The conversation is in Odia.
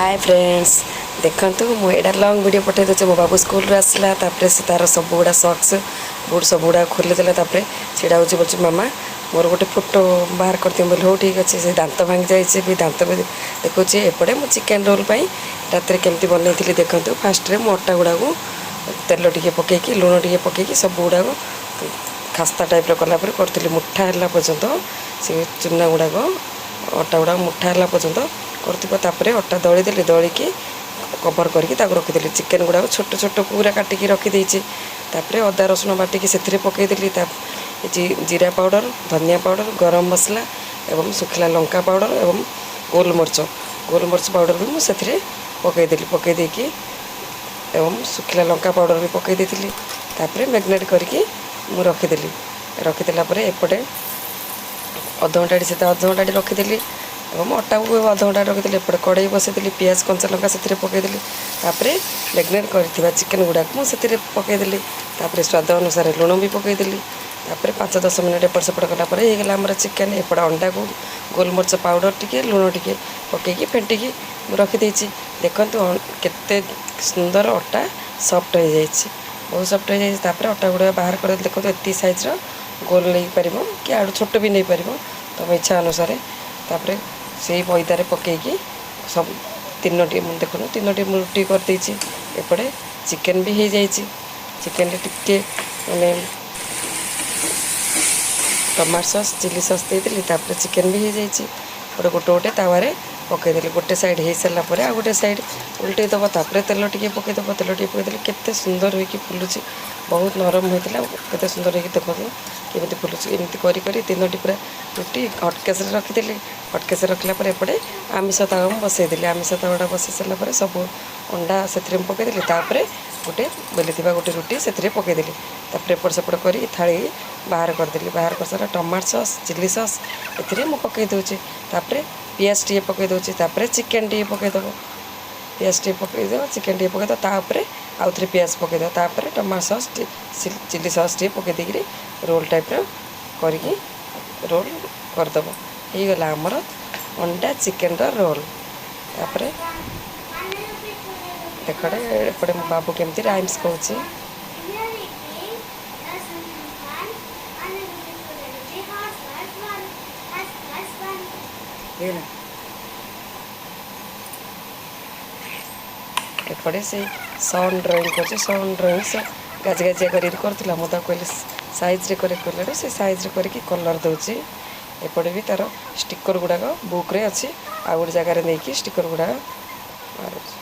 ହାଏ ଫ୍ରେଣ୍ଡସ୍, ଦେଖନ୍ତୁ, ମୁଁ ଏଇଟା ଲଙ୍ଗ୍ ଭିଡ଼ିଓ ପଠାଇ ଦେଉଛି। ମୋ ବାବୁ ସ୍କୁଲରୁ ଆସିଲା, ତାପରେ ସେ ତାର ସବୁଗୁଡ଼ା ସକ୍ସ ବୁଟ୍ ସବୁଗୁଡ଼ା ଖୋଲିଦେଲା। ତାପରେ ଛିଡ଼ା ହେଉଛି, ବଲୁଛି, "ମାମା, ମୋର ଗୋଟେ ଫଟୋ ବାହାର କରିଦିଅ।" ବୋଲି, ହଉ ଠିକ୍ ଅଛି। ସେ ଦାନ୍ତ ଭାଙ୍ଗି ଯାଇଛି ବି, ଦାନ୍ତ ବି ଦେଖୁଛି। ଏପଟେ ମୁଁ ଚିକେନ୍ ରୋଲ୍ ପାଇଁ ରାତିରେ କେମିତି ବନେଇଥିଲି ଦେଖନ୍ତୁ। ଫାଷ୍ଟରେ ମୁଁ ଅଟା ଗୁଡ଼ାକୁ ତେଲ ଟିକେ ପକାଇକି, ଲୁଣ ଟିକେ ପକାଇକି, ସବୁ ଗୁଡ଼ାକ ଖାସ୍ତା ଟାଇପ୍ର କଲା ପରେ କରିଥିଲି। ମୁଠା ହେଲା ପର୍ଯ୍ୟନ୍ତ, ସେ ଚୁନା ଗୁଡ଼ାକ, ଅଟା ଗୁଡ଼ାକ ମୁଠା ହେଲା ପର୍ଯ୍ୟନ୍ତ କରୁଥିବ। ତାପରେ ଅଟା ଦଳିଦେଲି, ଦଳିକି କଭର୍ କରିକି ତାକୁ ରଖିଦେଲି। ଚିକେନ୍ ଗୁଡ଼ାକ ଛୋଟ ଛୋଟ ପୁରା କାଟିକି ରଖିଦେଇଛି। ତାପରେ ଅଦା ରସୁଣ ବାଟିକି ସେଥିରେ ପକାଇଦେଲି। ତା ଜିରା ପାଉଡ଼ର, ଧନିଆ ପାଉଡ଼ର, ଗରମ ମସଲା ଏବଂ ଶୁଖିଲା ଲଙ୍କା ପାଉଡ଼ର ଏବଂ ଗୋଲମରିଚ ପାଉଡ଼ର ବି ମୁଁ ସେଥିରେ ପକାଇଦେଲି। ପକାଇ ଦେଇକି ଏବଂ ଶୁଖିଲା ଲଙ୍କା ପାଉଡ଼ର ବି ପକାଇ ଦେଇଥିଲି। ତାପରେ ମ୍ୟାରିନେଟ୍ କରିକି ମୁଁ ରଖିଦେଲି। ରଖିଦେଲା ପରେ ଏପଟେ ଅଧଘଣ୍ଟାଟି ସେଟା ଅଧଘଣ୍ଟାଟି ରଖିଦେଲି ଏବଂ ଅଟାକୁ ବି ଅଧଘଣ୍ଟା ରଖିଦେଲି। ଏପଟେ କଡ଼େଇ ବସେଇଦେଲି, ପିଆଜ, କଞ୍ଚା ଲଙ୍କା ସେଥିରେ ପକାଇଦେଲି। ତାପରେ ମ୍ୟାରିନେଟ୍ କରିଥିବା ଚିକେନ୍ ଗୁଡ଼ାକୁ ମୁଁ ସେଥିରେ ପକାଇଦେଲି। ତାପରେ ସ୍ୱାଦ ଅନୁସାରେ ଲୁଣ ବି ପକାଇଦେଲି। ତାପରେ 5-10 ମିନିଟ୍ ଏପଟ ସେପଟ କଲା ପରେ ହେଇଗଲା ଆମର ଚିକେନ୍। ଏପଟେ ଅଣ୍ଡାକୁ ଗୋଲମରିଚ ପାଉଡ଼ର ଟିକେ, ଲୁଣ ଟିକେ ପକାଇକି ଫେଣ୍ଟିକି ମୁଁ ରଖିଦେଇଛି। ଦେଖନ୍ତୁ, କେତେ ସୁନ୍ଦର ଅଟା ସଫ୍ଟ ହେଇଯାଇଛି, ବହୁତ ସଫ୍ଟ ହେଇଯାଇଛି। ତାପରେ ଅଟା ଗୁଡ଼ାକ ବାହାର କରିଦେଲି। ଦେଖନ୍ତୁ, ଏତିକି ସାଇଜ୍ର ଗୋଲ ନେଇପାରିବ କି ଆଡ଼ୁ ଛୋଟ ବି ନେଇପାରିବ, ତୁମ ଇଚ୍ଛା ଅନୁସାରେ। ତାପରେ ସେଇ ମଇଦାରେ ପକାଇକି ସବୁ ତିନୋଟି, ମୁଁ ଦେଖନ୍ତୁ, ତିନୋଟି ମୁଁ ରୁଟି କରିଦେଇଛି। ଏପଟେ ଚିକେନ୍ ବି ହେଇଯାଇଛି। ଚିକେନ୍ରେ ଟିକେ ମାନେ ଟମାଟୋ ସସ୍, ଚିଲି ସସ୍ ଦେଇଦେଲି। ତାପରେ ଚିକେନ୍ ବି ହେଇଯାଇଛି। ଗୋଟେ ଗୋଟେ ଗୋଟେ ତାୱାରେ ପକାଇଦେଲି। ଗୋଟେ ସାଇଡ଼୍ ହେଇସାରିଲା ପରେ ଆଉ ଗୋଟେ ସାଇଡ଼୍ ଉଲଟେଇ ଦେବ। ତାପରେ ତେଲ ଟିକେ ପକାଇଦେବ। ତେଲ ଟିକେ ପକାଇଦେଲି, କେତେ ସୁନ୍ଦର ହୋଇକି ଫୁଲୁଛି। ବହୁତ ନରମ ହୋଇଥିଲା, କେତେ ସୁନ୍ଦର ହେଇକି ଦେଖନ୍ତୁ କେମିତି ଫୁଲୁଛି। ଏମିତି କରି କରି ତିନୋଟି ପୁରା ରୁଟି ହଟକେସ୍ରେ ରଖିଦେଲି। ହଟକେସ୍ରେ ରଖିଲା ପରେ ଏପଟେ ଆମିଷ ତାୱା ମୁଁ ବସେଇଦେଲି। ଆମିଷ ତାୱାଟା ବସେଇ ସାରିଲା ପରେ ସବୁ ଅଣ୍ଡା ସେଥିରେ ମୁଁ ପକାଇଦେଲି। ତାପରେ ଗୋଟେ ବେଲିଥିବା ଗୋଟେ ରୁଟି ସେଥିରେ ପକାଇଦେଲି। ତାପରେ ଏପଟ ସେପଟ କରି ଥାଳି ବାହାର କରିଦେଲି। ବାହାର କରିସାରିଲା ଟମାଟୋ ସସ୍, ଚିଲି ସସ୍ ଏଥିରେ ମୁଁ ପକାଇ ଦେଉଛି। ତାପରେ ପିଆଜ ଟିକେ ପକାଇ ଦେଉଛି। ତାପରେ ଚିକେନ୍ ଟିକେ ପକାଇଦେବ। ପିଆଜ ଟିକେ ପକାଇଦେବ, ଚିକେନ୍ ଟିକେ ପକାଇଦେବ, ତା ଉପରେ ଆଉ ଥରେ ପିଆଜ ପକାଇଦେବ। ତାପରେ ଟମାଟୋ ସସ୍, ଚିଲି ସସ୍ ଟିକେ ପକାଇ ଦେଇକିରି ରୋଲ୍ ଟାଇପ୍ର କରିକି ରୋଲ୍ କରିଦେବ। ହେଇଗଲା ଆମର ଅଣ୍ଡା ଚିକେନ୍ର ରୋଲ୍। ତାପରେ ଦେଖ, ଏପଟେ ମୋ ବାବୁ କେମିତି ରାଇମ୍ସ କହୁଛି। Here eating, one, one rupee, two rupee, horse was one, horse was one. ହେଇଗଲା। ଏପଟେ ସେ ସନ୍ ଡ୍ରଇଂ କରୁଛି। ସନ୍ ଡ୍ରଇଂ ସେ ଗାଜି ଗାଜିଆ କରିକି କରୁଥିଲା। ମୁଁ ତାକୁ କହିଲି ସାଇଜ୍ରେ କରି, କହିଲାଠୁ ସେ ସାଇଜ୍ରେ କରିକି କଲର୍ ଦେଉଛି। ଏପଟେ ବି ତା'ର ଷ୍ଟିକର୍ ଗୁଡ଼ାକ ବୁକ୍ରେ ଅଛି, ଆଉ ଗୋଟେ ଜାଗାରେ ନେଇକି ଷ୍ଟିକର୍ ଗୁଡ଼ାକ ମାରୁଛି।